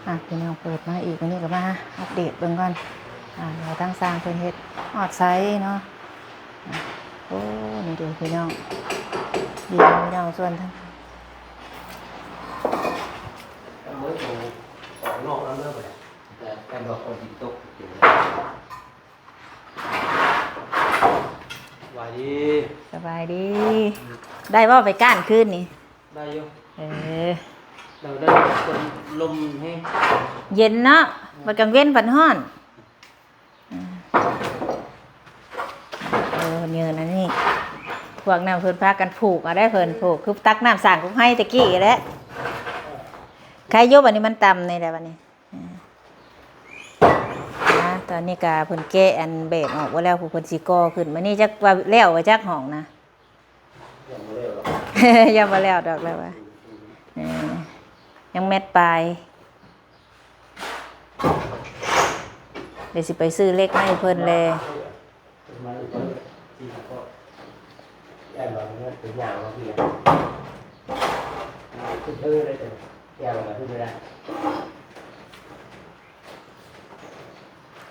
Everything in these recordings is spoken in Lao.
ອ່ະ ພີ່ນ້ອງ ເປີດມາອີກ ມື້ນີ້ກໍມາອັບເດດເບິ່ງກ່ອນ ອ່າ ວ່າທາງຊ່າງເພິ່ນເຮັດຮອດໃສເນາະ. ອ່ະ ໂອ້ ນີ້ເດີພີ່ນ້ອງ ດີພີ່ນ້ອງ ສ່ວນທາງ ເອົາໄວ້ໂຕອອກນອກນັ້ນເດີ ແຕ່ ແຕ່ດອກຄົນຊິຕົກ ສະບາຍດີ ສະບາຍດີ. ໄດ້ບໍ່ໄປກ້ານຄືນນີ້? ໄດ້ຢູ່. ເອີ ໄດ້ ໄດ້ ລົມແຮງ ເຢັນເນາະ. ອືມ ບັດກາງເວັນພັດຮ້ອນ. ເອີ ເຍີນອັນນີ້ ພວກນັ້ນເພິ່ນພາກັນຜູກເອົາໄດ໋ ເພິ່ນຜູກ ຄືຕັກນ້ຳສ້າງກົກໄຮແຕ່ກີ້ແຫຼະ. ໃຄຢູ່ ບັດນີ້ມັນຕ່ຳນີ້ແຫຼະບັດນີ້. ອ່າ ອ່າ ຕອນນີ້ກະເພິ່ນແກະອັນແບບອອກເບິດແລ້ວ ຜູ້ເພິ່ນຊິກໍ່ຂຶ້ນ. ມື້ນີ້ຈັກວ່າແລ້ວບໍ່ຈັກຫ້ອງນະ ຍັງບໍ່ແລ້ວດອກ ຍັງບໍ່ແລ້ວດອກແລ້ວວ່າ ເອີ ຍັງແມັດປາຍ. ດຽວຊິໄປຊື້ເຫຼັກມາໃຫ້ເພິ່ນແລ.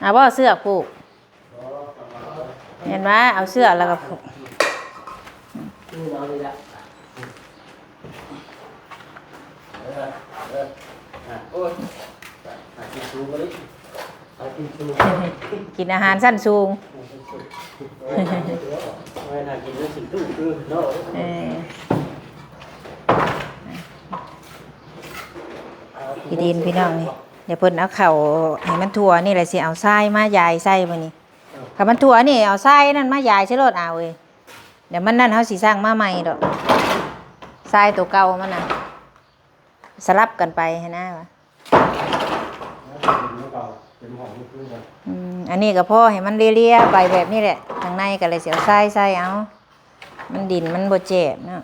ເອົາບໍ່ເຊືອກຜູກ? ແມ່ນວ່າເອົາເຊືອກແລ້ວກໍຜູກ. ກິນອາຫານຊັ້ນສູງ. ເອີ ຂີ້ດິນພີ່ນ້ອງນີ້ ດຽວເພິ່ນເອົາເຂົ້າໃຫ້ມັນທົ່ວນີ້ແຫຼະ ຊິເອົາຊາຍມາຢາຍໃສ່ມື້ນີ້. ຄັນມັນທົ່ວນີ້ ເອົາຊາຍນັ້ນມາຢາຍໃສ່ໂລດອາວເອີຍ. ດຽວມັນນັ້ນ ເຮົາຊິສ້າງມາໃໝ່ດອກ ຊາຍໂຕເກົ່າມັນນະ ສະຫຼັບກັນໄປຫັ້ນນະ. ອືມ ອັນນີ້ກໍພໍໃຫ້ມັນເລຍໆໄປແບບນີ້ແຫຼະ ທາງໃນກໍເລີຍຊິເອົາຊາຍໃສ່ເອົາ ມັນດິນມັນບໍ່ແຈບເນາະ.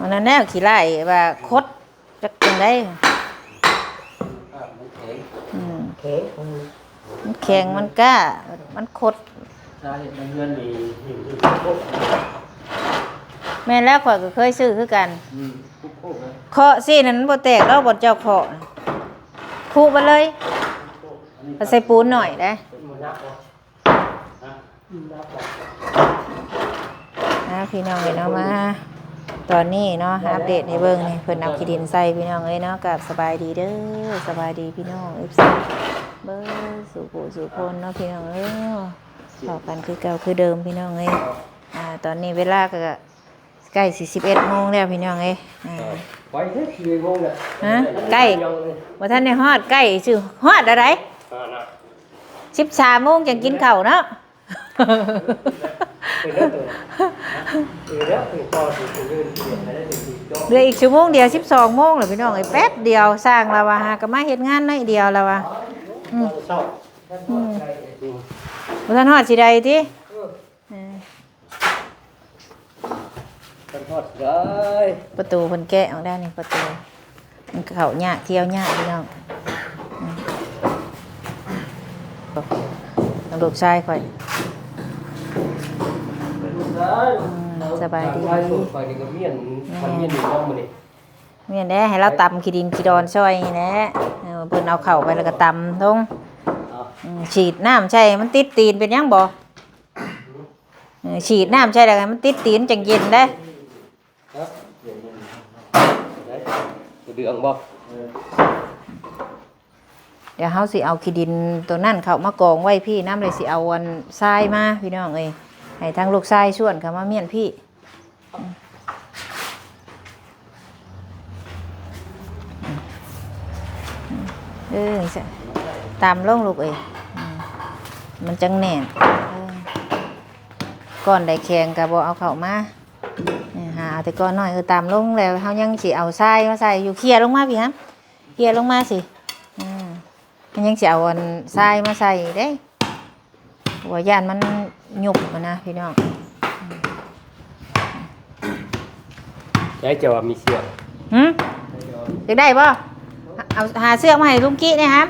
ອັນນັ້ນແນວຂີ້ໄລ່ວ່າຄົດ ຈັກຈັ່ງໃດ ມັນແຂງ ອືມ ແຂງ ມັນແຂງ ມັນກ້າ ມັນຄົດ. ສາເຮັດໃນເຮືອນນີ້ ແມ່ນແລ້ວ ຂ້ອຍກໍເຄີຍຊື້ຄືກັນ. ອືມ ຄຸໂຄະ ເຄາະຊີ້ນນັ້ນມັນບໍ່ແຕກດອກ ບ່ອນເຈົ້າເຄາະນະ ຄຸເບິດເລີຍ. ເອົາໃສ່ປູນໜ້ອຍເດ້. ອ່າ ພີ່ນ້ອງເອີຍເນາະ ມາຕອນນີ້ເນາະ ອັບເດດໃຫ້ເບິ່ງນີ້ ເພິ່ນເອົາຂີ້ດິນໃສ່ພີ່ນ້ອງເອີຍເນາະ. ກາບສະບາຍດີເດີ ສະບາຍດີພີ່ນ້ອງເອັຟຊີເບິດສູ່ຜູ້ສູ່ຄົນເນາະ ພີ່ນ້ອງເອີຍ. ພໍ້ກັນຄືເກົ່າຄືເດີມພີ່ນ້ອງເອີຍ. ອ່າ ຕອນນີ້ເວລາກໍ ໃກ້ຊິສິບເອັດໂມງແລ້ວພີ່ນ້ອງເອີຍ. ອ່າ ໄວແທ້ ສິບເອັດໂມງແລ້ວ. ຮະ ໃກ້ ບໍ່ທັນໄດ້ຮອດ ໃກ້ຊິຮອດແລ້ວໃດ໋. ອ່ານະ ສິບສາມໂມງຈັ່ງກິນເຂົ້າເນາະ. ເຫຼືອອີກຊົ່ວໂມງດຽວ ສິບສອງໂມງແລ້ວພີ່ນ້ອງເອີຍ. ແປັບດຽວ ຊ່າງລາວວ່າຫາກໍມາເຮັດງານໜ້ອຍດຽວລາວວ່າ. ອືມ ອືມ ບໍ່ທັນຮອດຊິໄດ້ຕິ. ເອີ ເອີ ເພິ່ນຮອດໄດ້ ປະຕູເພິ່ນແກະອອກໄດ້ນີ້ ປະຕູ ມັນເຂົ້າຍາກ ທ່ຽວຍາກພີ່ນ້ອງ. ອືມ ຂອງລູກຊາຍຂ້ອຍ. ສະບາຍດີ ຂ້ອຍນີ້ກໍມ້ຽນ ແມ່ນ ຂ້ອຍມ້ຽນຢູ່ນຳມື້ນີ້. ແມ່ນແຫຼະ ໃຫ້ລາວຕຳຂີ້ດິນຂີ້ດອນຊ່ອຍນີ້ແຫຼະ. ເອີ ເພິ່ນເອົາເຂົ້າໄປແລ້ວກໍຕຳລົງ. ອືມ ສີດນ້ຳໃສ່ ມັນຕິດຕີນເປັນຫຍັງບໍ່? ເອີ ສີດນ້ຳໃສ່ແລ້ວໃຫ້ມັນຕິດຕີນ ຈັ່ງເຢັນເດ້. ກະເດືອງບໍ່? ເອີ ດຽວເຮົາຊິເອົາຂີ້ດິນໂຕນັ້ນເຂົ້າມາກອງໄວ້ພີ້ນຳ ແລ້ວຊິເອົາອັນຊາຍມາພີ່ນ້ອງເອີຍ ໃຫ້ທາງລູກຊາຍຊວນເຂົ້າມາມ້ຽນພີ້. ເອີ ຕຳລົງລູກເອີຍ ມັນຈັ່ງແໜ້ນ. ເອີ ກ້ອນໃດແຂງກະບໍ່ເອົາເຂົ້າມາ ຫາເອົາແຕ່ກ້ອນນ້ອຍ. ເອີ ຕຳລົງແລ້ວເຮົາຍັງຊິເອົາຊາຍມາໃສ່ຢູ່. ເຄຍລົງມາພີ້ຫັ້ນ ເຄຍລົງມາຊິ. ເອີ ມັນຍັງຊິເອົາອັນຊາຍມາໃສ່ເດ້ ເພາະວ່າຢ້ານມັນຍຸບຫັ້ນນະພີ່ນ້ອງ. ໃຊ້ເຈົ້າວ່າມີເຊືອກ. ຫື? ຢາກໄດ້ບໍ່? ເອົາຫາເຊືອກມາໃຫ້ລຸງກີ້ແດ່ຫາ.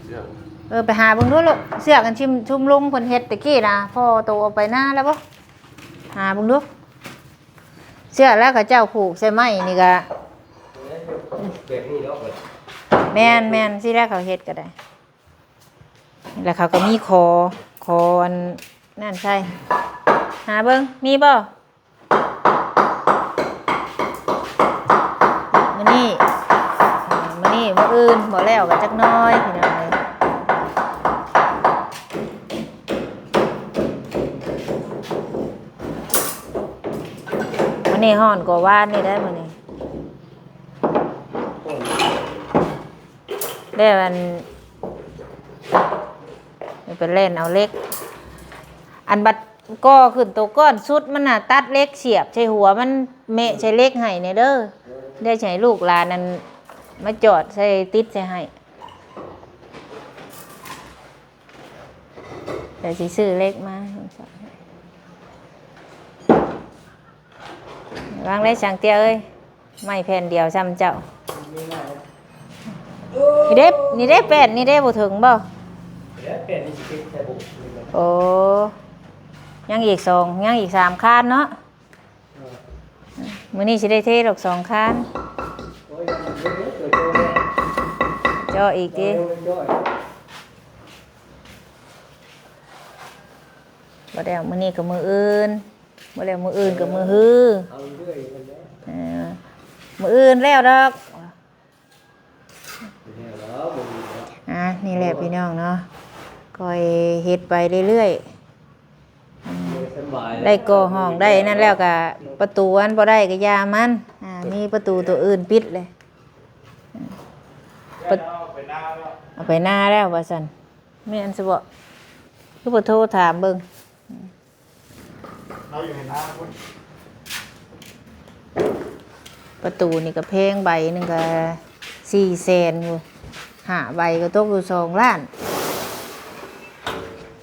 ເຊືອກ ເອີ ໄປຫາເບິ່ງດູລູກ ເຊືອກອັນຊຸມ ຊຸມລຸງເພິ່ນເຮັດແຕ່ກີ້ນະ ພໍ່ໂຕເອົາໄປນາແລ້ວບໍ່? ຫາເບິ່ງດູ ເຊືອກແລ້ວເຂົາເຈົ້າຜູກໃສ່ໄມ້ນີ້ກະ ແບບນີ້ເນາະ. ແມ່ນໆ ຊິແລ້ວເຂົາເຮັດກໍໄດ້ ແລ້ວເຂົາກໍມີຂໍ ຂໍອັນນັ້ນໃສ່ ຫາເບິ່ງ ມີບໍ່? ມື້ນີ້ ມື້ນີ້ ມື້ອື່ນບໍ່ແລ້ວກໍຈັກໜ້ອຍ ພີ່ນ້ອງເອີຍ. ມື້ນີ້ຮ້ອນກວ່າວານນີ້ໄດ໋ ມື້ນີ້ ແລ້ວອັນ ໄປແລ່ນເອົາເຫຼັກ ອັນບັດ ກໍຂຶ້ນໂຕກ້ອນສຸດມັນນະ ຕັດເຫຼັກສຽບໃສ່ຫົວມັນ ແມະໃສ່ເຫຼັກໃຫ້ແດ່ເດີ ໄດ້ໃຫ້ລູກຫຼານນັ້ນມາຈອດໃສ່ ຕິດໃສ່ໃຫ້ ແຕ່ຊິຊື້ເຫຼັກມາ ວາງໄດ້ຊ່າງເຕ້ຍເອີຍ. ໄມ້ແຜ່ນດຽວຊ່ຳເຈົ້າ ນີ້ເດ້ ນີ້ເດ້ ແປ້ນນີ້ເດ້ ບໍ່ເຖິງບໍ່? ແປ້ນນີ້ຊິຕິດໃສ່ບຸ ໂອ້ ຍັງອີກສອງ ຍັງອີກສາມຄານເນາະ. ເອີ ມື້ນີ້ຊິໄດ້ເທດອກສອງຄານ ໂອ້ຍ ເຈາະອີກຕິ ບໍ່ໄດ້ເອົາມື້ນີ້ກໍມື້ອື່ນ ບໍ່ແລ້ວມື້ອື່ນກໍມື້ຮື ເອີ ມື້ອື່ນແລ້ວດອກ. ອ່າ ນີ້ແຫຼະພີ່ນ້ອງເນາະ ຄ່ອຍເຮັດໄປເລື້ອຍໆ ໄດ້ກໍ່ຫ້ອງໄດ້ນັ້ນແລ້ວກະ ປະຕູອັນບໍ່ໄດ້ກະຢ່າມັນ ອ່າ ມີປະຕູໂຕອື່ນປິດເລີຍ ປະ ເອົາໄປນາແລ້ວ ເອົາໄປນາແລ້ວວ່າຊັ້ນ ແມ່ນຊະບໍ? ຄືບໍ່ໂທຖາມເບິ່ງ? ເຮົາຢູ່ໃນນາພຸ້ນ ປະຕູນີ້ກໍແພງ ໃບໜຶ່ງກໍສີ່ແສນຢູ່ ຫ້າໃບກໍຕົກຢູ່ສອງລ້ານ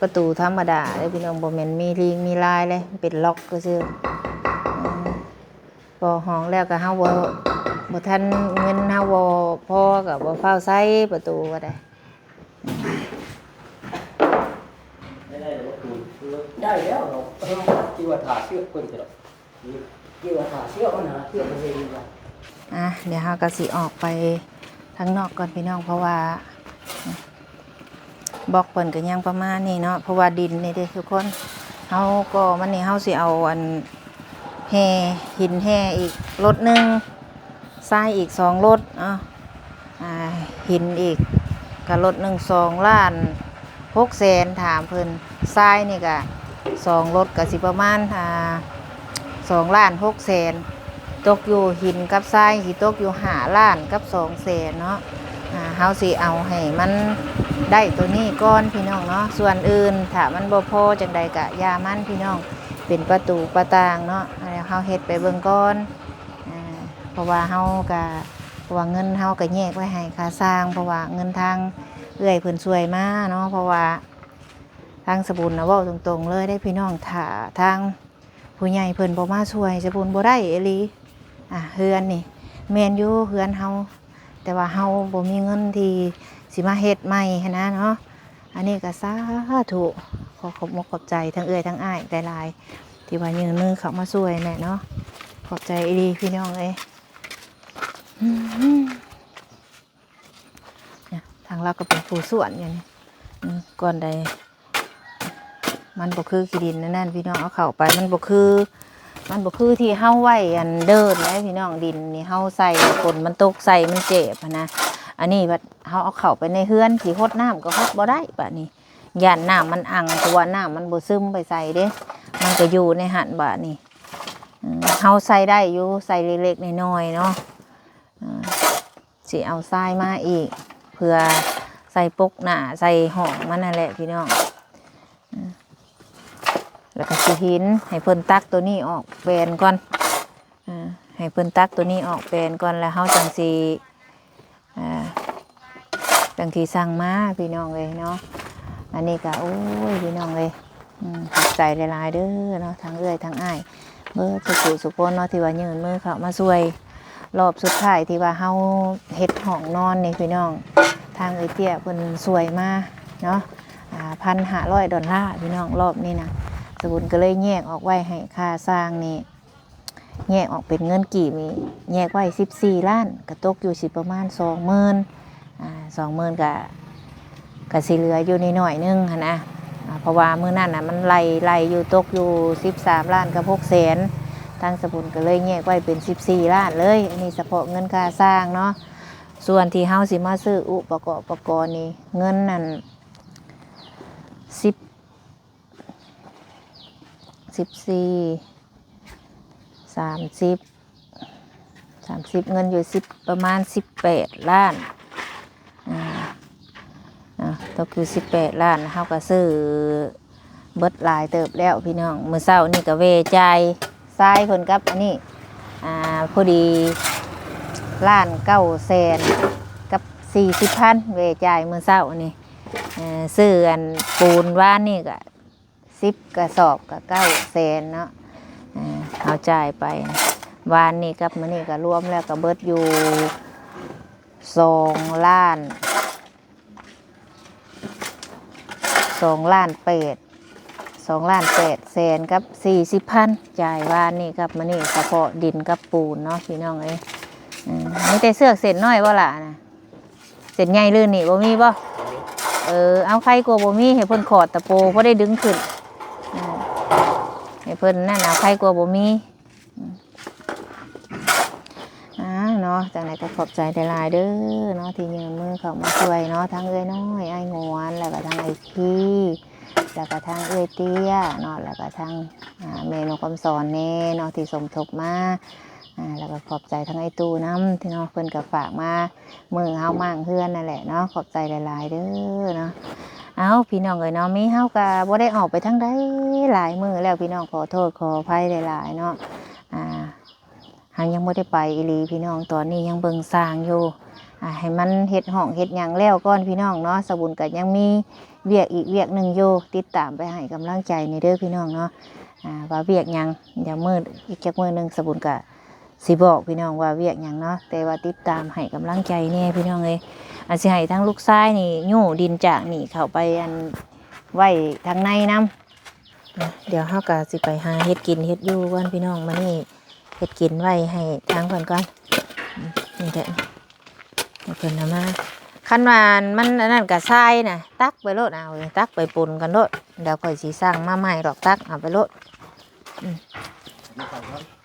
ປະຕູທຳມະດາເດ້ພີ່ນ້ອງ ບໍ່ແມ່ນມີລີງມີລາຍເດ້ ເປັນລັອກຊື່ໆ ເອີ ກໍຫ້ອງແລ້ວກໍເຮົາບໍ່ ບໍ່ທັນ ເງິນເຮົາບໍ່ພໍກໍບໍ່ຟ້າວໃສ່ປະຕູກໍໄດ້. ໄດ້ແລ້ວເນາະ ເອີ ຄິດວ່າຖ້າເຊືອກເພິ່ນຊິດອກ ຄິດວ່າຖ້າເຊືອກມັນຫາເຊືອກບໍ່ເຫັນວ່າ ອ່ະ ດຽວເຮົາກໍຊິອອກໄປທາງນອກກ່ອນພີ່ນ້ອງ ເພາະວ່າບລັອກເພິ່ນກໍຍັງປະມານນີ້ເນາະ ເພາະວ່າດິນນີ້ເດ້ທຸກຄົນ ເຮົາກໍມັນນີ້ ເຮົາຊິເອົາອັນ ແຮ່ ຫີນແຮ່ອີກລົດໜຶ່ງ ຊາຍອີກສອງລົດເນາະ ອ່າ ຫີນອີກກະລົດໜຶ່ງສອງລ້ານຫົກແສນ ຖາມເພິ່ນ ຊາຍນີ້ກະສອງລົດກະຊິປະມານ ອ່າ ສອງລ້ານຫົກແສນ ຕົກຢູ່ ຫີນກັບຊາຍຊິຕົກຢູ່ຫ້າລ້ານກັບສອງແສນເນາະ ອ່າ ເຮົາຊິເອົາໃຫ້ມັນໄດ້ໂຕນີ້ກ່ອນພີ່ນ້ອງເນາະ ສ່ວນອື່ນຖ້າມັນບໍ່ພໍຈັ່ງໃດກະຢ່າມັນພີ່ນ້ອງ ເປັນປະຕູປະຕ່າງເນາະ ເຮົາເຮັດໄປເບິ່ງກ່ອນ ອ່າ ເພາະວ່າເຮົາກະ ເພາະວ່າເງິນເຮົາກະແຍກໄວ້ໃຫ້ຄ່າຊ່າງ ເພາະວ່າເງິນທາງເອື້ອຍເພິ່ນຊ່ວຍມາເນາະ ເພາະວ່າທາງສະບຸນນະ ເວົ້າຕົງໆເລີຍເດ້ພີ່ນ້ອງ ຖ້າທາງຜູ້ໃຫຍ່ເພິ່ນບໍ່ມາຊ່ວຍ ສະບຸນບໍ່ໄດ້ອີ່ຫຼີ ອ່າ ເຮືອນນີ້ ແມ່ນຢູ່ເຮືອນເຮົາ ແຕ່ວ່າເຮົາບໍ່ມີເງິນທີ່ຊິມາເຮັດໃໝ່ຫັ້ນນະເນາະ ອັນນີ້ກໍສາທຸ ຂໍຂອບອົກຂອບໃຈທັງເອື້ອຍທັງອ້າຍຫຼາຍໆ ທີ່ວ່າຍື່ນມືເຂົ້າມາຊ່ວຍແຫຼະເນາະ ຂອບໃຈອີ່ຫຼີພີ່ນ້ອງເອີຍ ທາງລາວກໍເປັນຜູ້ສວນຢູ່ນີ້ ອືມ ກ່ອນໃດ ມັນບໍ່ຄືຂີ້ດິນອັນນັ້ນພີ່ນ້ອງ ເອົາເຂົ້າໄປ ມັນບໍ່ຄື ມັນບໍ່ຄືທີ່ເຮົາໄວ້ອັນເດີນໃດພີ່ນ້ອງ ດິນນີ້ເຮົາໃສ່ ຝົນມັນຕົກໃສ່ ມັນເຈັບຫັ້ນນະ ອັນນີ້ບັດເຮົາເອົາເຂົ້າໄປໃນເຮືອນ ຊິຫົດນ້ຳກໍຫົດບໍ່ໄດ້ ບາດນີ້ ຢ້ານນ້ຳມັນອັ່ງ ເພາະວ່ານ້ຳມັນບໍ່ຊຶມໄປໃສເດ້ ມັນກໍຢູ່ໃນຫັ້ນ ບາດນີ້ ເອີ ເຮົາໃສ່ໄດ້ຢູ່ ໃສ່ເລັກໆນ້ອຍໆເນາະ ເອີ ຊິເອົາຊາຍມາອີກ ເພື່ອໃສ່ປົກໜ້າ ໃສ່ຫ້ອງມັນນັ້ນແຫຼະພີ່ນ້ອງ ເອີ ແລ້ວກໍຊິຫີນ ໃຫ້ເພິ່ນຕັກໂຕນີ້ອອກແປນກ່ອນ ເອີ ໃຫ້ເພິ່ນຕັກໂຕນີ້ອອກແປນກ່ອນ ແລ້ວເຮົາຈັ່ງຊິ ອ່າ ຈັ່ງທີ່ສັ່ງມາພີ່ນ້ອງເອີຍເນາະ ອັນນີ້ກໍ ໂອ້ຍ ພີ່ນ້ອງເອີຍ ອືມ ຂອບໃຈຫຼາຍໆເດີເນາະ ທັງເອື້ອຍທັງອ້າຍ ເບິດທຸກຜູ້ທຸກຄົນເນາະ ທີ່ວ່າຍື່ນມືເຂົ້າມາຊ່ວຍ ລອບສຸດທ້າຍທີ່ວ່າເຮົາເຮັດຫ້ອງນອນນີ້ພີ່ນ້ອງ ທາງເອື້ອຍເຕ້ຍເພິ່ນຊ່ວຍມາເນາະ ອ່າ ພັນຫ້າຮ້ອຍດອນລາພີ່ນ້ອງ ລອບນີ້ນະ. ສະບຸນກໍເລີຍແຍກອອກໄວ້ໃຫ້ຄ່າຊ່າງນີ້ ແຍກອອກເປັນເງິນກີບນີ້ ແຍກໄວ້ສິບສີ່ລ້ານ ກໍຕົກຢູ່ຊິປະມານສອງໝື່ນ ອ່າ ສອງໝື່ນ ກະ ກະຊິເຫຼືອຢູ່ໜ້ອຍໆໜຶ່ງຫັ້ນນະ ອ່າ ເພາະວ່າມື້ນັ້ນນະ ມັນໄລ່ ໄລ່ຢູ່ ຕົກຢູ່ສິບສາມລ້ານກັບຫົກແສນ ທາງສະບຸນກໍເລີຍແຍກໄວ້ເປັນສິບສີ່ລ້ານເລີຍ. ອັນນີ້ສະເພາະເງິນຄ່າຊ່າງເນາະ. ສ່ວນທີ່ເຮົາຊິມາຊື້ອຸປະກອບປະກອນນີ້ ເງິນນັ້ນ ສິບ ສິບສີ່ ສາມສິບ ສາມສິບ ເງິນຢູ່ສິບ ປະມານສິບແປດລ້ານ ອ່າ ເນາະ ຕົກຢູ່ສິບແປດລ້ານ ເຮົາກໍຊື້ເບິດຫຼາຍເຕີບແລ້ວພີ່ນ້ອງ. ມື້ເຊົ້ານີ້ກໍແວ່ຈ່າຍຊາຍເພິ່ນກັບອັນນີ້ ອ່າ ພໍດີລ້ານເກົ້າແສນກັບສີ່ສິບພັນ ແວ່ຈ່າຍມື້ເຊົ້ານີ້. ເອີ ຊື້ອັນປູນວານນີ້ກໍ ສິບກະສອບກະເກົ້າແສນເນາະ ເອີ ເຮົາຈ່າຍໄປ ວານນີ້ກັບມື້ນີ້ກະລວມແລ້ວກະເບິດຢູ່ສອງລ້ານ ສອງລ້ານແປດ ສອງລ້ານແປດແສນກັບສີ່ສິບພັນ ຈ່າຍວານນີ້ກັບມື້ນີ້ ສະເພາະດິນກັບປູນເນາະພີ່ນ້ອງເອີຍ. ເອີ ມີແຕ່ເຊືອກເສັ້ນນ້ອຍບໍ່ລະນະ? ເສັ້ນໃຫຍ່ລື່ນນີ້ບໍ່ມີບໍ່? ເອີ ເອົາ ໄຄກວ່າບໍ່ມີ ໃຫ້ເພິ່ນຂອດຕະໂປ ພໍໄດ້ດຶງຂຶ້ນ ເອີ ໃຫ້ເພິ່ນນັ້ນ ເອົາ ໄຄກວ່າບໍ່ມີ ອືມ ອ່າ ເນາະ ຈັ່ງໃດກໍຂອບໃຈຫຼາຍໆເດີເນາະ ທີ່ຍື່ນມືເຂົ້າມາຊ່ວຍເນາະ ທັງເອື້ອຍນ້ອຍ ອ້າຍງວນ ແລ້ວກໍທັງອ້າຍຄີ ແລ້ວກໍທັງເອື້ອຍເຕ້ຍເນາະ ແລ້ວກໍທັງ ອ່າ ແມ່ນວນຄຳສອນແດ່ເນາະ ທີ່ສົມທົບມາ ອ່າ ແລ້ວກໍຂອບໃຈທັງອ້າຍຕູ້ນຳ ທີ່ເນາະ ເພິ່ນກໍຝາກມາ ມື້ເຮົາມ້າງເຮືອນນັ້ນແຫຼະເນາະ ຂອບໃຈຫຼາຍໆເດີເນາະ. ເອົ້າ ພີ່ນ້ອງເອີຍເນາະ ມີເຮົາກໍບໍ່ໄດ້ອອກໄປທາງໃດຫຼາຍມື້ແລ້ວ ພີ່ນ້ອງ ຂໍໂທດຂໍອະໄພຫຼາຍໆເນາະ ອ່າ ເຮົາຍັງບໍ່ໄດ້ໄປອີ່ຫຼີພີ່ນ້ອງ ຕອນນີ້ຍັງເບິ່ງຊ່າງຢູ່ ອ່າ ໃຫ້ມັນເຮັດຫ້ອງເຮັດຫຍັງແລ້ວກ່ອນພີ່ນ້ອງເນາະ. ສະບຸນກໍຍັງມີວຽກອີກວຽກໜຶ່ງຢູ່ ຕິດຕາມໄປໃຫ້ກຳລັງໃຈແດ່ເດີພີ່ນ້ອງເນາະ ອ່າ ວ່າວຽກຫຍັງ ດຽວມື້ ອີກຈັກມື້ໜຶ່ງສະບຸນກໍ ຊິບອກພີ່ນ້ອງວ່າວຽກຫຍັງເນາະ ແຕ່ວ່າຕິດຕາມໃຫ້ກຳລັງໃຈແດ່ພີ່ນ້ອງເອີຍ. ອາດຊິໃຫ້ທາງລູກຊາຍນີ້ຍູ້ດິນຈາກນີ້ເຂົ້າໄປ ອັນ ໄວ້ທາງໃນນຳ. ດຽວເຮົາກໍຊິໄປຫາເຮັດກິນເຮັດຢູ່ກ່ອນພີ່ນ້ອງ ມື້ນີ້ເຮັດກິນໄວ້ໃຫ້ທາງເພິ່ນກ່ອນ. ນີ້ແຫຼະ ໃຫ້ເພິ່ນເອົາມາ ຄັນວ່າມັນອັນນັ້ນກໍຊາຍນະ ຕັກໄປໂລດ ເອົາ ຕັກໄປປົນກັນໂລດ ດຽວຂ້ອຍຊິສັ່ງມາໃໝ່ດອກ ຕັກເອົາໄປໂລດ. ອືມ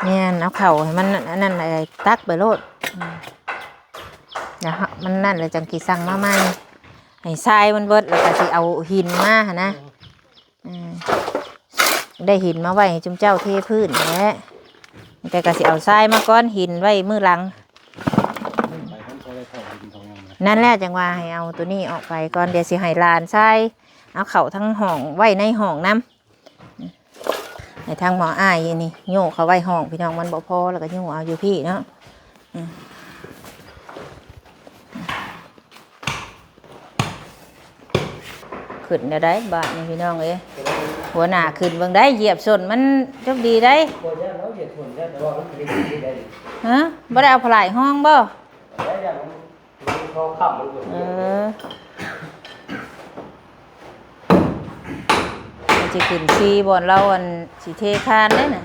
ແມ່ນ ເອົາເຂົ້າໃຫ້ມັນອັນນັ້ນ ເອີ ຕັກໄປໂລດ. ອືມ ແລ້ວມັນນັ້ນແລ້ວຈັ່ງຊິສັ່ງມາໃໝ່ ໃຫ້ຊາຍມັນເບິດ ແລ້ວກໍຊິເອົາຫີນມາຫັ້ນນະ. ອືມ ໄດ້ຫີນມາໄວ້ໃຫ້ຈຸມເຈົ້າເທພື້ນແຫຼະ ແຕ່ກໍຊິເອົາຊາຍມາກ່ອນ ຫີນໄວ້ມື້ຫຼັງ. ນັ້ນແຫຼະ ຈັ່ງວ່າໃຫ້ເອົາໂຕນີ້ອອກໄປກ່ອນ ດຽວຊິໃຫ້ຫຼານຊາຍເອົາເຂົ້າທາງຫ້ອງໄວ້ໃນຫ້ອງນຳ. ໃຫ້ທາງໝໍອ້າຍນີ້ໂຍກເຂົ້າໄວ້ຫ້ອງ ພີ່ນ້ອງ ມັນບໍ່ພໍ ແລ້ວກໍໂຍກເອົາຢູ່ພີ້ເນາະ. ອືມ ຂຶ້ນແນວໃດບາດນີ້ພີ່ນ້ອງເອີຍ ຫົວໜ້າຂຶ້ນເບິ່ງໄດ້ ຢຽບສົ້ນມັນຈົບດີໄດ໋. ບໍ່ໄດ້ເອົາຜາຍຮອງບໍ່? ເອີ ມັນຊິຂຶ້ນຊີບ່ອນລາວ ອັນ ຊິເທຄານເດ້ນະ.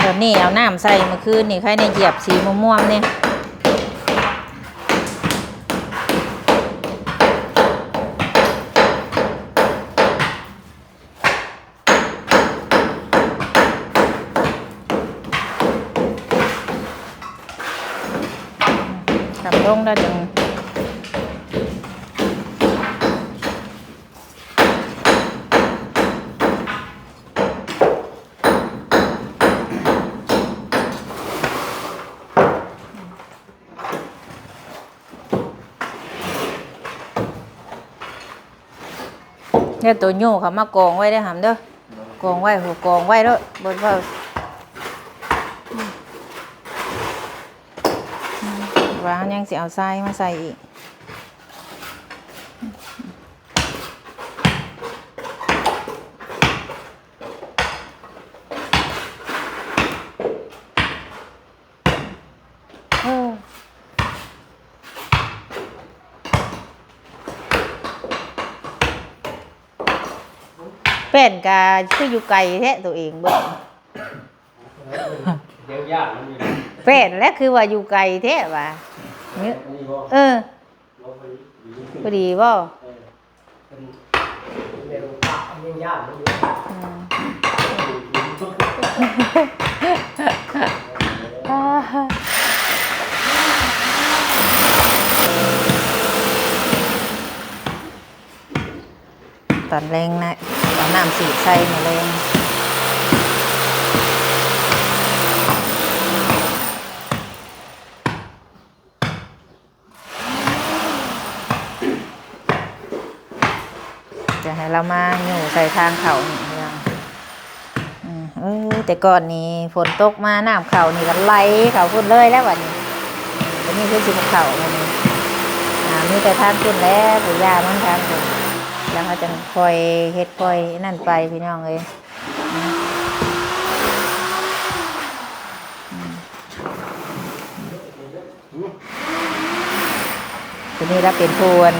ຕອນນີ້ເອົານ້ຳໃສ່ ມື້ຄືນນີ້ໃຄແນ່ຢຽບສີມ່ວມໆນີ້. ກຳລົງແລ້ວຈັ່ງ ແລ້ວໂຕໂຍກເຂົ້າມາກອງໄວ້ເດີຫຳເດີ ກອງໄວ້ ກອງໄວ້ໂລດ ເບິ່ງວ່າ ວ່າເຮົາຍັງຊິເອົາຊາຍມາໃສ່ອີກ. ແປ້ນກະຄືຢູ່ໄກແທ້ໂຕເອງເບິ່ງ ຍັງຢ້ານມັນຢູ່ ແປ້ນແລະຄືວ່າຢູ່ໄກແທ້ວ່າ ອັນນີ້ບໍ່ ເອີ ບໍ່ພໍດີ ພໍດີບໍ່ ເອີ ເພິ່ນ ເພິ່ນເປັນພະຍັງຢ້ານມັນຢູ່ ອືມ ຕອນແລງນະ ເອົານ້ຳສີດໃສ່ມື້ແລງ ຈະໃຫ້ລາວມາຍູ້ໃສ່ທາງເຂົ້ານີ້ ອືມ ເອີ ແຕ່ກ່ອນນີ້ຝົນຕົກມານ້ຳເຂົ້ານີ້ກໍໄຫຼເຂົ້າພຸ້ນເລີຍແລ້ວບັດນີ້ ບັດນີ້ຄືຊິບໍ່ເຂົ້າບັດນີ້ ອ່າ ມີແຕ່ທາງພຸ້ນແຫຼະ ຜູ້ຢາມັນທາງພຸ້ນ ແລ້ວເຮົາຈັ່ງຄ່ອຍເຮັດຄ່ອຍນັ້ນໄປພີ່ນ້ອງເອີຍ ອືມ ອືມ ຜູ້ນີ້ລະເປັນຜູ້ ອັນ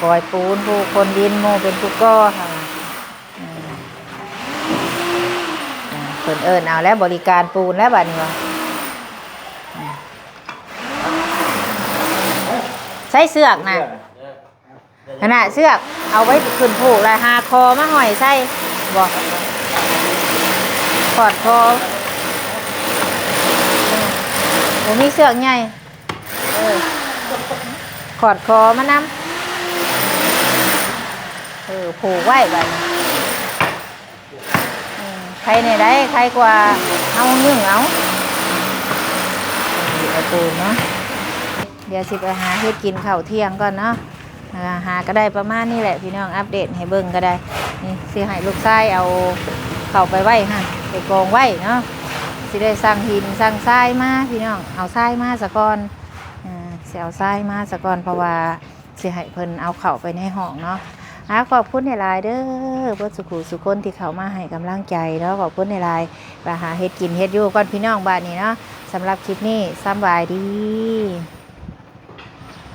ກອຍປູນ ຜູ້ຄົນດິນ ໝູ່ເປັນຜູ້ກໍ່ ອືມ ເພິ່ນເອີ້ນເອົາແລ້ວ ບໍລິການປູນແລ້ວບັດນີ້ວ່າ ໃຊ້ເຊືອກນະ ຫັ້ນນະ ເຊືອກເອົາໄວ້ຂຶ້ນຜູກ ແລ້ວຫາຄໍມາຫ້ອຍໃສ່ ບໍ່ ຂອດຄໍ ບໍ່ມີເຊືອກໃຫຍ່ ເອີ ຂອດຄໍມານຳ ເອີ ຜູກໄວ້ບັດນີ້ ເອີ ໄຄແດ່ໃດ໋ ໄຄກວ່າເຮົາຍຶ່ງເອົາ ເອົາປູນເນາະ ດຽວຊິໄປຫາເຮັດກິນເຂົ້າທ່ຽງກ່ອນເນາະ ອ່າ ຫາກໍໄດ້ປະມານນີ້ແຫຼະພີ່ນ້ອງ ອັບເດດໃຫ້ເບິ່ງກໍໄດ້ ນີ້ຊິໃຫ້ລູກຊາຍເອົາເຂົ້າໄປໄວ້ຫັ້ນ ໄປກອງໄວ້ເນາະ ຊິໄດ້ສັ່ງຫີນສັ່ງຊາຍມາພີ່ນ້ອງ ເອົາຊາຍມາສາກ່ອນ ອ່າ ຊິເອົາຊາຍມາສາກ່ອນ ເພາະວ່າຊິໃຫ້ເພິ່ນເອົາເຂົ້າໄປໃນຫ້ອງເນາະ ອາ ຂອບຄຸນຫຼາຍໆເດີ ເບິດສູ່ຜູ້ສູ່ຄົນທີ່ເຂົ້າມາໃຫ້ກຳລັງໃຈເນາະ ຂອບຄຸນຫຼາຍໆ ໄປຫາເຮັດກິນເຮັດຢູ່ກ່ອນພີ່ນ້ອງ ບາດນີ້ເນາະ ສຳລັບຄລິບນີ້ ສຳບາຍດີ.